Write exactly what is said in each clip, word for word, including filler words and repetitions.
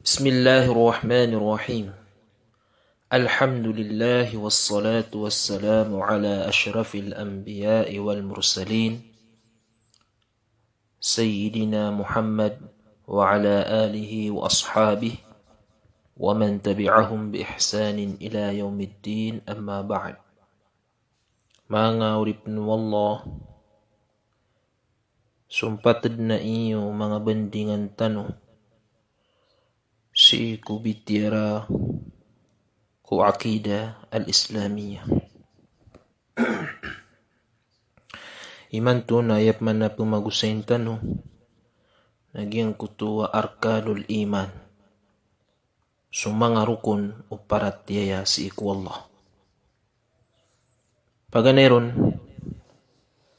بسم الله الرحمن الرحيم. الحمد لله والصلاة والسلام على أشرف الأنبياء والمرسلين سيدنا محمد وعلى آله وأصحابه ومن تبعهم بإحسان إلى يوم الدين، أما بعد. Manga oripn o Allah, sompat dn a iyo manga bandingan tano sii ko bitiara ko Aqidah al-Islamiyah. Imanto na aya pman a pmagosayn tano na giyangkoto a arkanul iman. So manga rokon o paratiyaya sii ko Allah. Paganay ron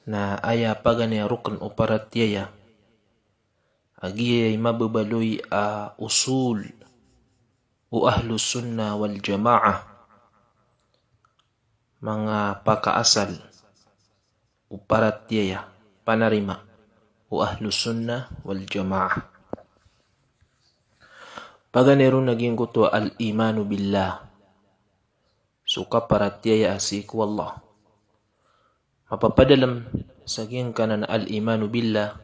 na aya paganay a rokon o paratiyaya a giyai mababaloy a usul o Ahlus Sunnah wal Jamaah, manga pakaasal o paratiyaya, panarima o Ahlus Sunnah wal Jamaah. Paganay ron na giyangkoto a al-imanu billah, so kaparatiyaya sii ko Allah. Mapapadalm sa giyangkanan a al-imanu billah,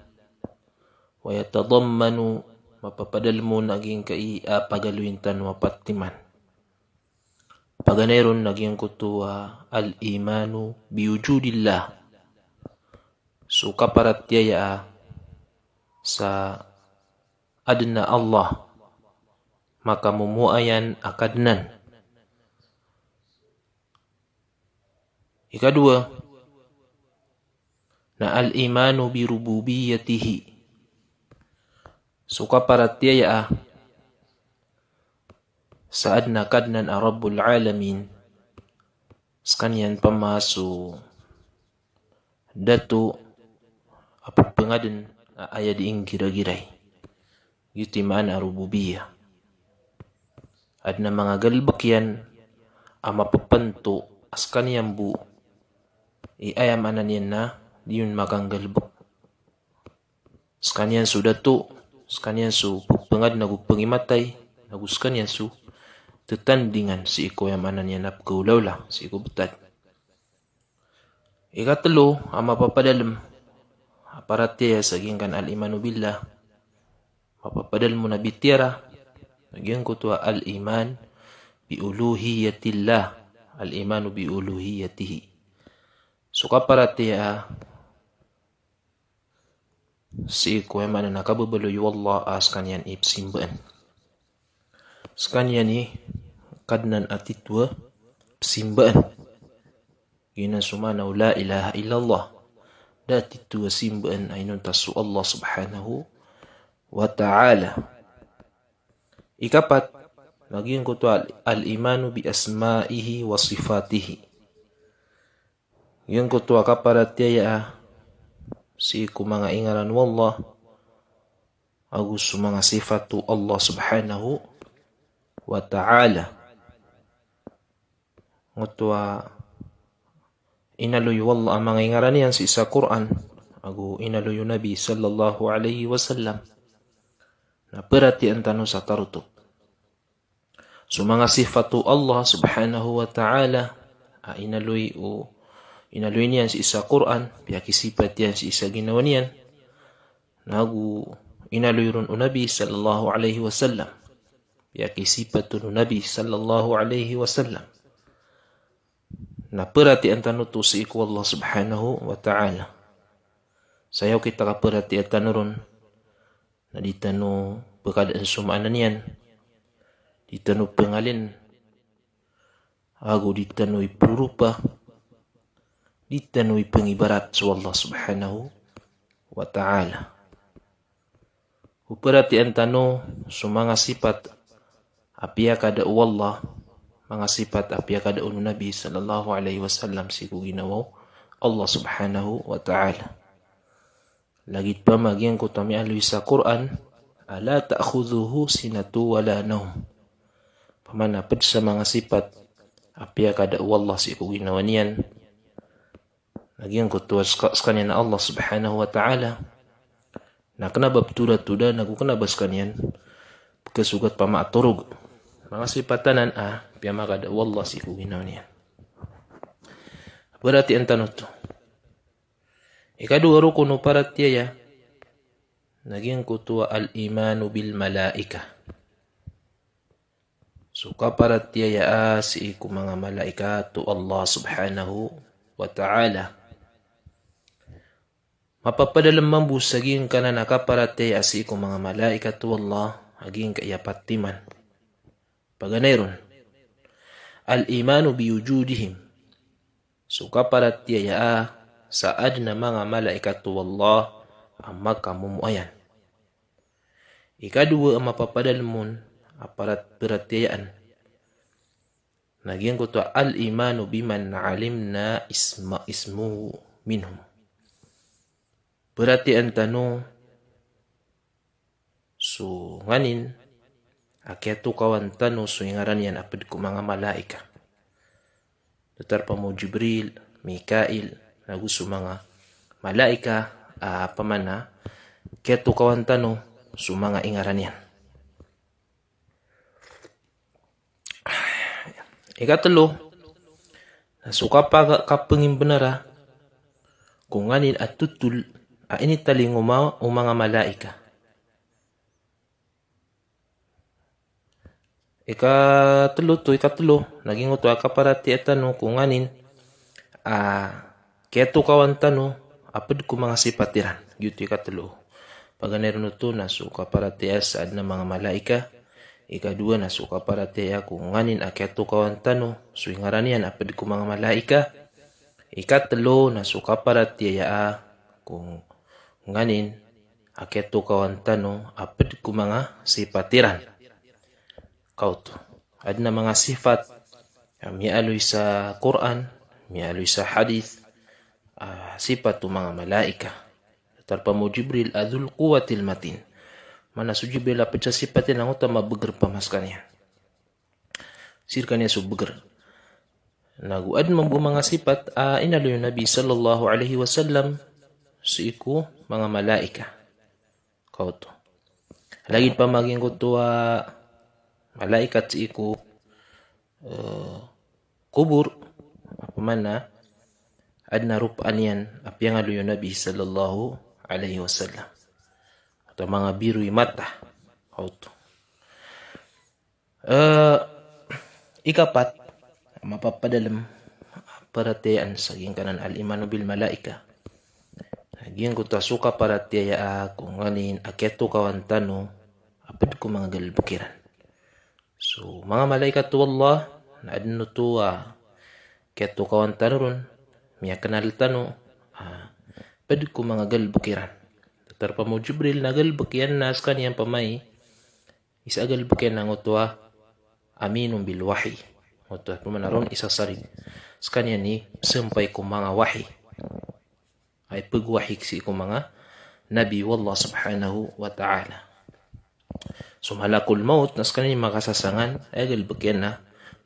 wa yatadammanu, mapapadalm on a giyangkai a pagaloyin tano a patiman. Paganay ron na giyangkoto a al-imanu biwujudillah, so kaparatiyaya sa adn a Allah, makamomoayan a Kadnan. Ikadowa na al-imanu bi rububiyyatihi, so kaparatiyaya sa adn a Kadnan a Rabbul Alamin, skaniyan pman so dato a pphangadn a aya dii nggiragiray. Giyoto i maana a rububiyyah. Adn a manga galbk iyan a mapphanto a skaniyan bo i aya maana niyan na di on makanggalbk. Skaniyan so dato, skaniyan so pphangadn ago phangimatay, ago skaniyan so ttandingan sii ko aya maana niyan na pkhaolaola, sii ko btad. Ikatlo a mapapadalm a paratiyaya sa giyangkanan a al-imanu billah, mapapadalm on a bitiara, na giyangkoto a al-iman bi uluhiyyatillah, al-imanu bi uluhiyyatihi. So kaparatiyaya sii ko aya maana na kababaloy o Allah a skaniyan i psimbaan. Skaniyan i Kadnan a titho a psimbaan. Giyanan so maana o la ilaha illallah. Da a titho a simbaan a inonta so Allah subhanahu wa ta'ala. Ikapat, na giyangkoto a al-, al-imanu bi asma'ihi wa sifatihi. Giyangkoto a kaparatiyaya sii ko manga ingaran o Allah ago so manga sifat o Allah subhanahu wa ta'ala. Giyangkoto a inaloy o Allah a manga ingaran iyan sii sa Qur'an ago inaloy o Nabi sallallahu alaihi wasallam. Na paratiyayaan tano sa tarotop. So manga sifat o Allah subhanahu wa ta'ala a inaloy o, inaloy niyan sii sa Qur'an, piyakisipat iyan sii sa ginawa niyan, nago inaloy ron o Nabi sallallahu alaihi wasallam, piyakisipat on o Nabi sallallahu alaihi wasallam, na paratiyayaan tano oto sii ko Allah subhanahu wa ta'ala. Sa aya okit a kaparatiyayaan tano ron na di tano pkadaan so maana niyan, di tano pngalin, ago di tano iproropa, di tano ipngibarat so Allah subhanahu wa ta'ala. Paratiyayaan tano so manga sifat a piyakada o Allah, manga sifat a piyakada o Nabi sallallahu alaihi wasallam sii ko ginawa o Allah subhanahu wa ta'ala. Lagid pman a giyangkoto a miyaaloy sa Qur'an a la ta'khudhuhu sinatun wa la nawm. Pman a pd sa manga sifat a piyakada o Allah sii ko ginawa niyan, na giyangkoto a ska-, skaniyan a Allah subhanahu wa ta'ala na kna ba pthoda-thoda, nago kna ba skaniyan kasogat pamatorog. Manga sipat anan a piyamagada o Allah sii ko ginawa niyan. Paratiyayaan tano oto. Ikadowa rokon o paratiyaya na giyangkoto a al-imanu bil malaikah. So kaparatiyaya sii ko manga malaikat o Allah subhanahu wa ta'ala. Mapapadalem mambo sa giyangkanan a kaparatiyaya sii ko manga malaikat o Allah a giyangkaya pat timan. Paganay ron, al-imanu bi wujudihim. So kaparatiyaya sa aden a manga malaikat o Allah a makamomoayan. Ikadowa a mapapadalem on a parat-, paratiyayaan na giyangkoto a al-imanu biman alimna isma-, ismuhu minhum. Paratiyayaan tano so nganin a kiyatokawan tano so ingaran iyan a ped ko manga malaikat. Datar pamo Jibril, Mikail, nago so manga malaikat a pamana kiyatokawan tano so manga ingaran iyan. Ikatelo, na so kapa-, kapengimbenara ko nganin a totol a initalingoma o manga malaikat. Ikatelo oto, ikatelo, na giyangkoto a kaparatiyaya tano ko nganin a kiyatokawan tano a ped ko manga sipat iran. Giyoto ikatelo. Paganay ron oto na so kaparatiyaya sa aden a manga malaikat. Ikadowa na so kaparatiyaya ko nganin a kiyatokawan tano so ingaran iyan a ped ko manga malaikat. Ikatelo na so kaparatiyaya ko nganin a kiyatokawan tano a ped ko manga sipat iran. Kaoto. Aden a manga sipat a miyaaloy sa Qur'an, miyaaloy sa hadith, a sipat o manga malaikat. Datar pamo Jibril a dhul quwwatil matin. Mana so Jibril a ped sa sipat iyan na ngoto a mabeger pama sekaniyan. Sii rekaniyan so beger. Nago aden mambo manga sipat a inaloy o Nabi sallallahu alaihi wasallam sii ko manga malaikat. Kaoto. Lagid pama giyangkoto a malaikat sii ko, eh, kobor, pamana aden a ropaan iyan a piyangaloy o Nabi sallallahu alaihi wasallam. Oto manga biro i mata. Kaoto. Eh, ikapat, mapapadalem paratiyayaan sa giyangkanan al-imanu bil malaikah. Giyangkoto a so kaparatiyaya ko nganin a kiyatokawan tano a ped ko manga galebek iran. So manga malaikat o Allah na aden oto a kiyatokawan tano ron, miyakenal tano a ped ko manga galebek iran. Datar pamo Jibril na galebek iyan na sekaniyan pama i isa a galebek iyan na ngoto a aminun bil wahyi. Ngoto a pamana ron isa sarig sekaniyan i sempay ko manga wahyi. Ay pegwahyi sii ko manga nabi o Allah subhanahu wa ta'ala. So malakul maut na sekaniyan i makasasangan, ay galebek iyan na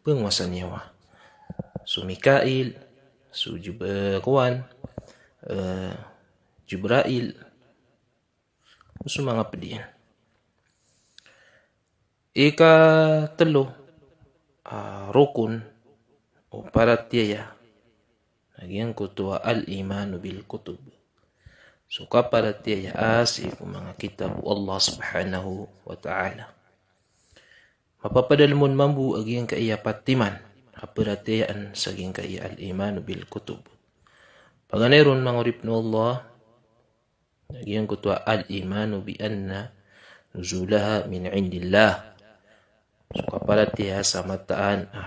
pengowasa niyawa. So Mikail, so Jib-, eh, kowan, eh, Jibrail, so manga ped iyan. Ikatelo a rokon o paratiyaya na giyangkoto a al-imanu bil kutub. So kaparatiyaya sii ko manga kitab o Allah subhanahu wa ta'ala. Mapapadalem on mambo a giyangkaya pat timan a paratiyayaan sa giyangkaya al-imanu bil kutub. Paganay ron manga oripen o Allah, giyangkoto a al-imanu bi anna nuzulaha min indillah. So kaparatiyaya sa mataan a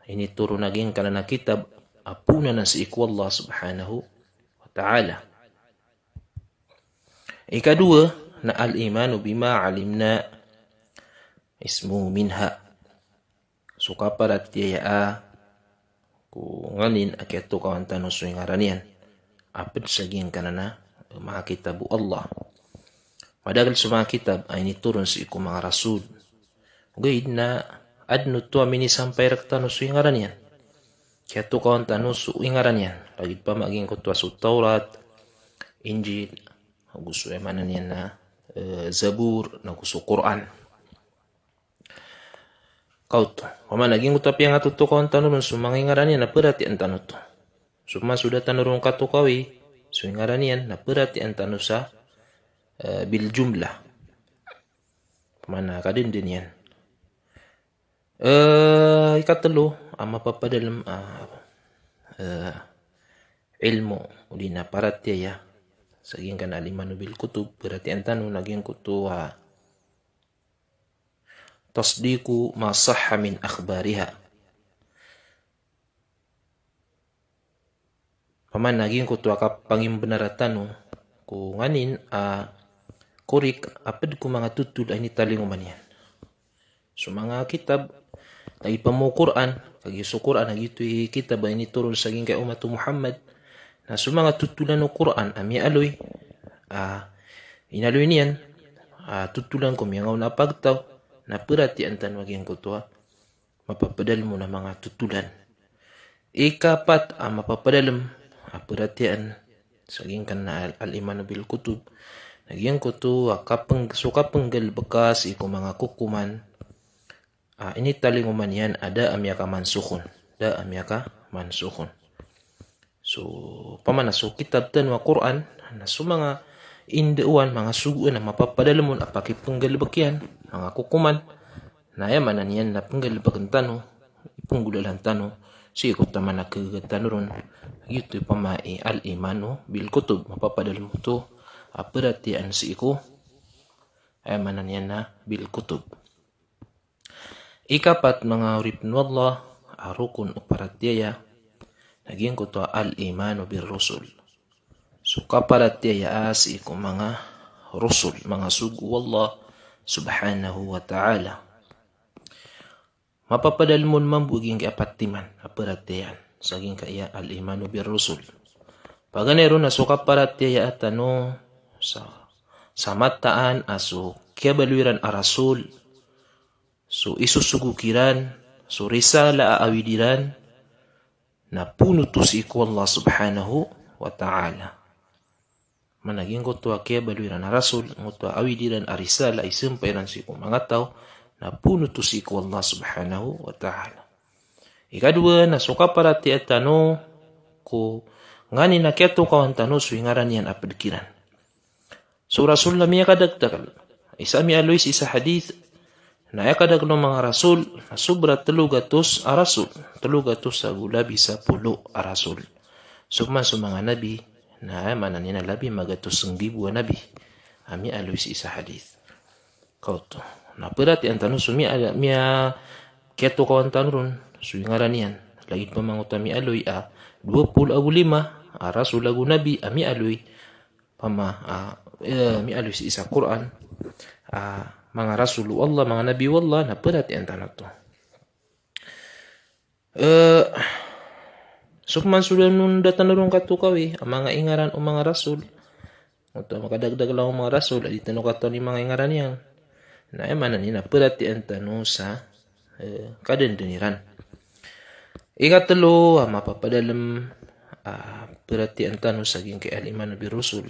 initoron a giyangkanan a kitab a poon anan sii ko Allah subhanahu wa ta'ala. Ikadowa na al-imanu bima alimna ismuhu minha. So kaparatiyaya ko nganin a kiyatokawan tano so ingaran iyan a ped sa giyangkanan a manga kitab o Allah. Madakl so manga kitab a initoron sii ko manga rasul. Ogaid na aden oto a minisampay rektano so ingaran iyan. Kiyatokawan tano so ingaran iyan. Lagid pama giyangkoto a so Tawrat, Injil, ago so aya maana niyan na, eh, Zabur, nago so Qur'an. Kaoto. Pamana giyangkoto a piyangatotokawan tano ron so manga ingaran iyan na paratiyayaan tano oto. So pamana so da tano ron katokawi so ingaran iyan na paratiyayaan tano sa, eh, bil jumlah. Pamana kadenden iyan. Eh, ikatelo a mapapadalem a, eh, ilmo odi na paratiyaya sa giyangkanan a al-imanu bil kutub, paratiyayaan tano na giyangkoto a tasdiqu ma sahha min akhbariha. Pamana giyangkoto a kapangimbenara tano ko nganin a korik a ped ko manga totol a initalingoma niyan. So manga kitab, lagid pama o Qur'an, kagiya so Qur'an, lagid oto i kitab a initoron sa giyangkai a omat o Muhammad, na so manga totolan o Qur'an a miyaaloy, a inaloy niyan a totolan ko miyangaona a pagtaw, na paratiyayaan tano a giyangkoto a mapapadalem on a manga totolan. Ikapat a mapapadalem a paratiyayaan sa giyangkanan a al-, al-imanu bil kutub, na giyangkoto a kapeng-, so kapenggalebeka sii ko manga kokoman a initalingoma niyan a da a miyakamansukh on, da a miyakamansukh on. So pamana so kitab tano a Qur'an, na so manga indaowan, manga sogoan a mapapadalem on a pakipenggalebek iyan, manga kokoman, na aya maana niyan na penggalebeken tano, ipenggolalan tano sii ko taman a kagaga tano ron. Giyoto i pama i al-imanu bil kutub, mapapadalem oto a paratiyayaan sii ko, aya maana niyan na bil kutub. Ikapat, manga oripen o Allah, a rokon o paratiyaya, na giyangkoto a al-imanu bir rusul. So kaparatiyaya a sii ko manga rusul, manga sogo o Allah subhanahu wa ta'ala. Mapapadalem on mambo a giyangkai a pat timan a paratiyayaan sa giyangkai a al-imanu bir rusul. Paganay ron na so kaparatiyaya tano sa, sa mataan a so kiyabaloy iran a rasul, so isosogo kiran, so risala a awid iran, na poon oto sii ko Allah subhanahu wa ta'ala. Mana giyangkoto a kiyabaloy iran a rasul, giyangkoto a awid iran a risala a isampa iran sii ko manga taw, na poon oto sii ko Allah subhanahu wa ta'ala. Ikadowa na so kaparatiyaya tano ko nganin a kiyatokawan tano so ingaran iyan a ped kiran. So rasul na miyakadakdakel. Isa a miyaaloy sii sa hadith, na aya kadakel o manga rasul na sobra telo gatos a rasul. Telo gatos ago labi sapolo a rasul. So pman so manga nabi, na aya maana niyan na labi magatos nggibo a nabi a miyaaloy sii sa hadith. Kaoto. Na paratiyayaan tano so miya-, miya-, kiyatokawan tano ron so ingaran iyan. Lagid pama giyangkoto a miyaaloy a dowa polo ago lima a rasul ago nabi a miyaaloy pama, ah, eh, miyaaloy sii sa Qur'an, ah, manga rasul o Allah, manga nabi o Allah, na paratiyayaan tano oto. Eh, so pman so da on da tano ron katokawi a manga ingaran o manga rasul. Oto a makadakdakel o manga rasul a di tano katawan i manga ingaran iyan. Na aya maana niyan na paratiyayaan tano sa, eh, kadenden iran. Ikatelo a mapapadalem a paratiyayaan tano sa giyangkai a al-imanu bir rusul,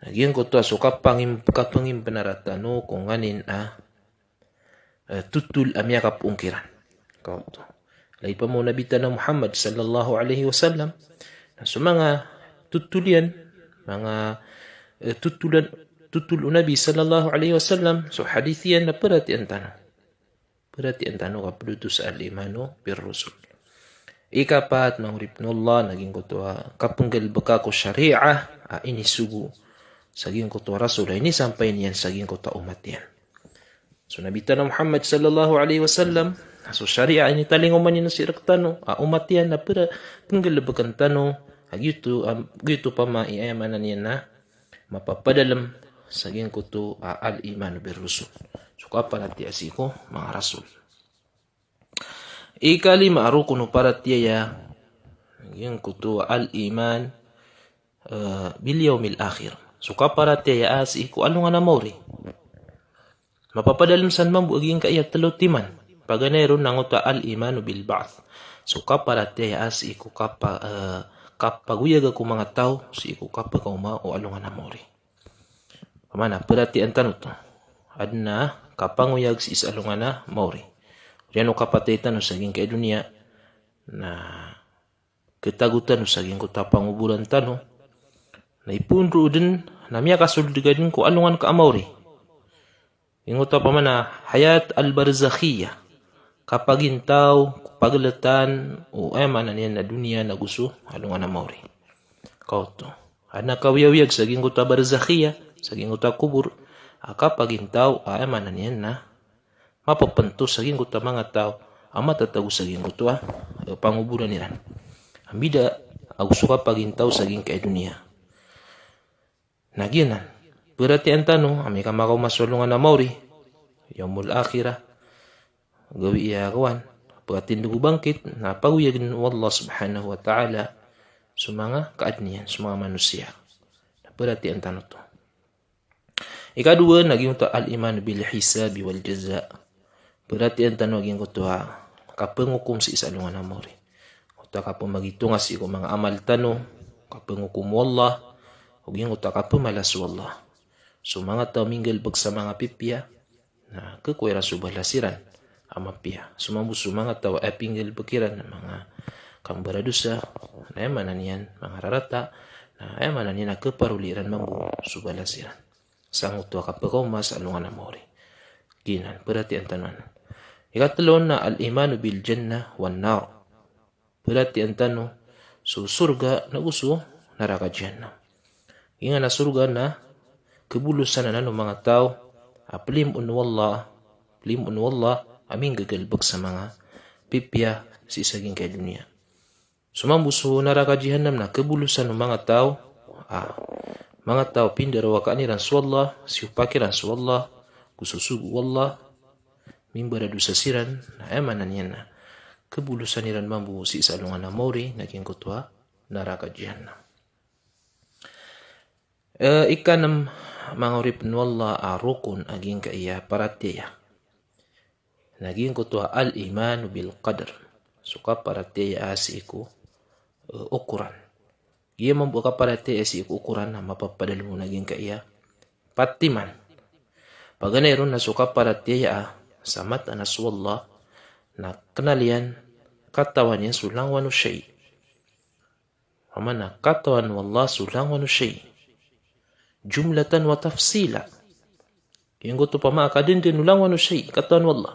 na giyangkoto a so kapangim-, kapangimbenara tano ko nganin a, eh, totol a miyakapoon kiran. Kaoto. Lagid pama o Nabi tano a Muhammad sallallahu alaihi wasallam, na so manga totol iyan, manga, eh, totolan, totol o Nabi sallallahu alaihi wasallam, so hadith iyan na paratiyayaan tano. Paratiyayaan tano ka ped oto sa al-imanu bir rusul. Ikapat, manga oripen o Allah, na giyangkoto a kapenggalebeka ko shariah a inisogo sa giyangkoto a rasul a inisampay niyan sa giyangkoto a omat iyan. So Nabi tano Muhammad sallallahu alaihi wasallam, so shariah a initalingoma niyan sii rektano a omat iyan na pera-, penggalebeken tano, a giyoto, am, giyoto pama i aya maana niyan na mapapadalem sa giyangkoto a al-iman bir rusul. So kaparatiyaya sii ko manga rasul. Ikalima a rokon o paratiyaya, giyangkoto a al-iman, eh, bil yawmil akhir. So kaparatiyaya a sii ko alongan a maori. Mapapadalem san mambo a giyangkaya telo timan. Paganay ron na ngoto a al-imanu bil ba'th. So kaparatiyaya a sii ko kapa-, eh, kapagoyaga ko manga taw sii ko kapakaoma o alongan a maori. Pamana, paratiyayaan tano oto. Aden a kapangoyag sii sa alongan a maori. Oriyan o kapatay tano sa giyangkai a doniya, na katago tano sa giyangkoto a pangoboran tano, na ipoon roo den, na miyakasold ka den ko alongan ka a maori. Giyangkoto a pamana hayat al-barzakhiyah. Kapagintaw, kapageletan, o aya maana niyan na doniya nago so alongan a maori. Kaoto. Aden a kaoyagoyag sa giyangkoto a barzakhiyah, sa giyangkoto a kobor, a kapagintaw, a aya maana niyan na mapepento sa giyangkoto a manga taw a matatago sa giyangkoto a, eh, pangoboran iran. Ambida ago so kapagintaw sa giyangkai a doniya. Na giyanan, peratiyayaan tano, amay ka makaoma so alongan a maori, yawmul akhirah, gawii a kowan, pekatindeg o bangkit, na pagoyagen o Allah subhanahu wa ta'ala so manga kaaden iyan, so manga manosiya. Na peratiyayaan tano oto. Ikadowa na giyangkoto a al-iman bil hisabi wal jaza. Peratiyayaan tano a giyangkoto a kapengokom sii sa alongan a maori. Giyangkoto a kapemagitonga sii ko manga amal tano, kapengokom o Allah, o giyangkoto a kapemalas o Allah. So manga taw a minggalebek sa manga pipiya, na khakowa iran so balas iran a mapiya. So mambo so manga taw a pinggalebek iran na manga kambaradosa, na aya maana niyan manga rarata, na aya maana niyan na khaparoli iran mambo so balas iran. Sangkoto a kapekaoma sa alongan a maori. Giyanan, peratiyayaan tano anan. Ikatelo na al-imanu bil jannah wan nar. Peratiyayaan tano so sorga nago so naraka jahannam. Giyanan a sorga na kebolosan anan o manga taw a pelimoon o Allah, pelimoon o Allah a minggagalebek sa manga pipiya sii sa giyangkai a doniya. So mambo so naraka jahannam na kebolosan o manga taw, ah, manga taw a pindarowakaan iran so Allah, siyopak iran so Allah, go so sogo o Allah, mimbaradosa siran, na aya maana niyan na kebolosan iran mambo sii sa alongan a maori, na giyangkoto a naraka jahannam. Eh, ikanem, manga oripen o Allah a rokon a giyangkai a paratiyaya. Na giyangkoto a al-imanu bil qadar. So kaparatiyaya sii ko, eh, okoran. Giya mambo a kaparatiyaya sii ko okoran na mapapadalem on a giyangkai a pat timan. Paganay ron na so kaparatiyaya sa mataan a so Allah na kenal iyan, katawan iyan so langowan o shay. Pamana katawan o Allah so langowan o shay. Jumlatan wa tafsila. Giyangkoto pama a kadenden o langowan o shay, katawan o Allah.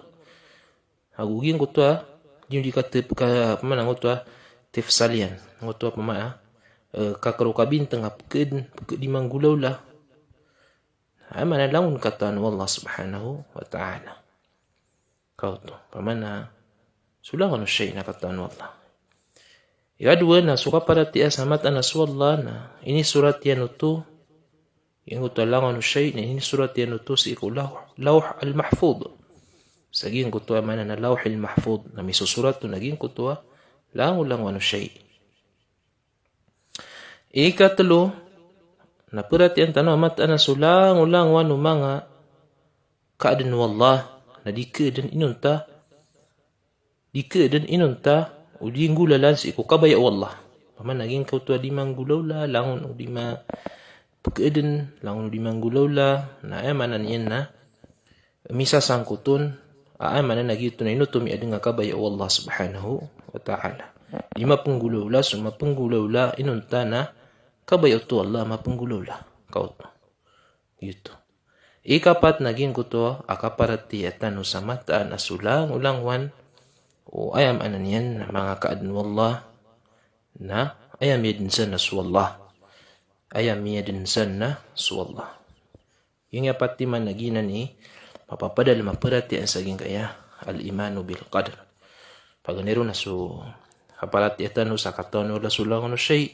Ago giyangkoto a, di di katep-, ka, pamana ngoto a tifsal iyan. Ngoto a pama a, eh, kakero kabinteng a peked, peked di manggolawla. Aya maana langon katawan o Allah subhanahu wa ta'ala. Kaoto, pamana so langowan o shay na katawan o Allah. Ikadowa na so kaparatiyaya sa mataan a so Allah na inisorat iyan oto, giyangkoto a langowan o shay na inisorat iyan oto sii ko lawh, lawh al-mahfudh. Sa giyangkoto a maana na lawhil mahfudh na misosorat on a giyangkoto a langolangowan o shay. Ikatelo, na peratiyayaan tano a mataan a so langolangowan o manga kaaden o Allah, na di kaaden inonta, di kaaden inonta o di nggolalan sii ko kabaya o Allah. Pamana giyangkoto a di manggolawla, langon o di ma-, pekaaden, langon o di manggolawla, na aya maana niyan na misasangkot on, a, aya maana na giyoto na inoto miyaadeng a kabaya o Allah subhanahu wa ta'ala. Di mapenggolawla so mapenggolawla inonta na kabaya oto o Allah a mapenggolawla. Kaoto. Giyoto. Ikapat na giyangkoto a kaparatiyaya tano sa mataan a so langolangowan o aya maana niyan na manga kaaden o Allah na aya miyaden san na so Allah. Aya miyaden san na so Allah. Giyangkai a pat timan na giyanan i mapapadalem a paratiyayaan sa giyangkaya al-imanu bil qadar. Paganay ron na so kaparatiyaya tano sa katawan o Allah so langowan o shay.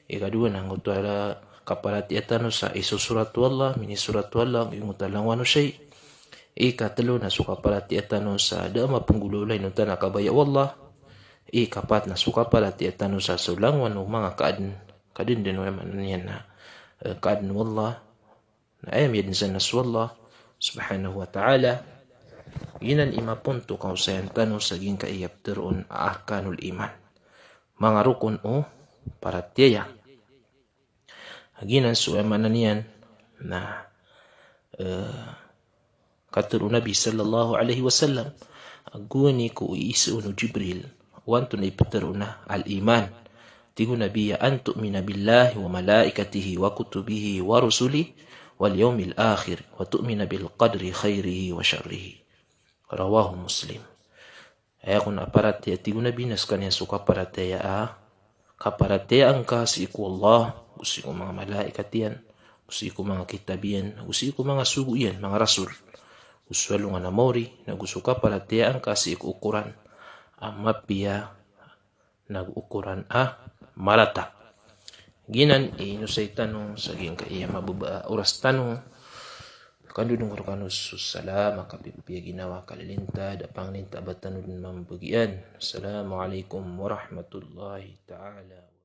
Ikadowa na ngoto a kaparatiyaya tano sa isosorat o Allah, minisorat o Allah giyangkoto a langowan o shay. Ikatelo na so kaparatiyaya tano sa da a mapenggolawla inonta na kabaya o Allah. Ikapat na so kaparatiyaya tano sa so langowan o manga kaaden, kadenden o aya maana niyan na, eh, kaaden o Allah. Na aya miyaden san na so Allah subhanahu wa ta'ala. Giyanan i maponto kaosayan tano sa giyangkaya pteroon a arkanul iman. Manga rokon o paratiyaya. Giyanan so aya maana niyan na, eh, katero o Nabi sallallahu alaihi wasallam, Ago ini ko iiza on o Jibril, o antonaa i pitharo on na al-iman. Tig o Nabi a, "An tu'mina billahi wa malaikatihi wa kutubihi wa rusulihi wal yawmil akhir wa tu'mina bil qadri khairihi wa sharrihi." Rawahu Muslim. Aya kon a paratiyaya, tig o Nabi, na skaniyan so kaparatiyaya a kaparatiyaya angka sii ko Allah, go sii ko manga malaikat iyan, go sii ko manga kitab iyan, go sii ko manga sogo iyan, manga rasul, go so alongan a maori, na go so kaparatiyaya angka sii ko okoran a mapiya, na go okoran a marata. Giyanan i inosay tano sa giyangkaya mababa a oras tano. Kandodong ko rkano so salam a kapipiya ginawa, kalilintad a pangninta a ba tano dn mambagian. Assalamu alaikum warahmatullahi ta'ala.